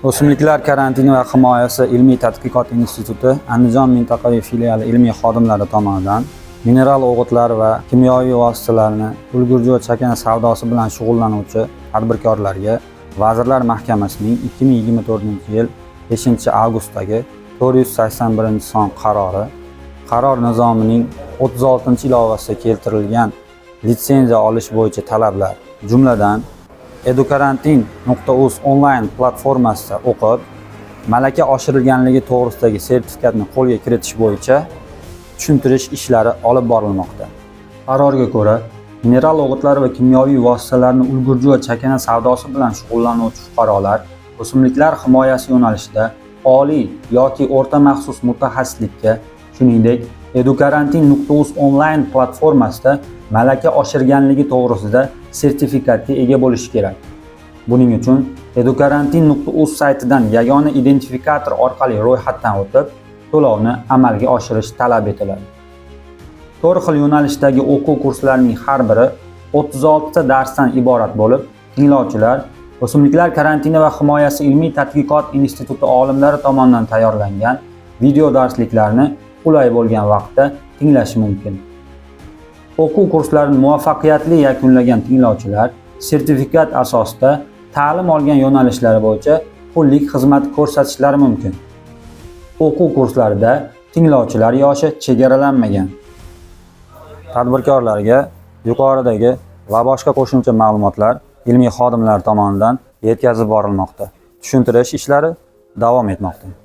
O'simliklar karantini va himoyasi ilmiy tadqiqot instituti Andijon mintaqaviy filiali ilmiy xodimlari tomonidan mineral o'g'itlar va kimyoviy vositalarni ulgurji va chakana savdosi bilan shug'ullanuvchi tadbirkorlarga Vazirlar Mahkamasining 2024-yil 5-avgustdagi 481-son qarori, qaror nizomining 36-ilovasida keltirilgan litsenziya olish bo'yicha talablar, jumladan, edukarantin.uz onlayn platformasida o'qib, malaka oshirilganligi to'g'risidagi sertifikatni qo'lga kiritish bo'yicha tushuntirish ishlari olib borilmoqda. Qarorga ko'ra, mineral o'g'itlar va kimyoviy vositalarni ulgurji va chakana savdosi bilan shug'ullanuvchi fuqarolar o'simliklar himoyasi yo'nalishida oliy yoki o'rta maxsus mutaxassislikka, shuningdek, edukarantin.uz onlayn platformasida malaka oshirganligi to'g'risida sertifikatga ega bo'lishi kerak. Buning uchun edukarantin.uz saytidan yagona identifikator orqali ro'yxatdan o'tib, to'lovni amalga oshirish talab etiladi. To'rt xil yo'nalishdagi o'quv kurslarining har biri 36 ta darsdan iborat bo'lib, tinglovchilar O'simliklar karantini va himoyasi ilmiy tadqiqot instituti olimlari tomonidan tayyorlangan video darsliklarni qulay bo'lgan vaqtda tinglashi mumkin. O'quv kurslarini muvaffaqiyatli yakunlagan tinglovchilar sertifikat asosida ta'lim olgan yo'nalishlari bo'yicha pullik xizmat ko'rsatishlari mumkin. O'quv kurslarida tinglovchilar yoshi chegaralanmagan. Tadbirkorlarga yuqoridagi va boshqa qo'shimcha ma'lumotlar ilmiy xodimlar tomonidan yetkazib borilmoqda. Tushuntirish ishlari davom etmoqda.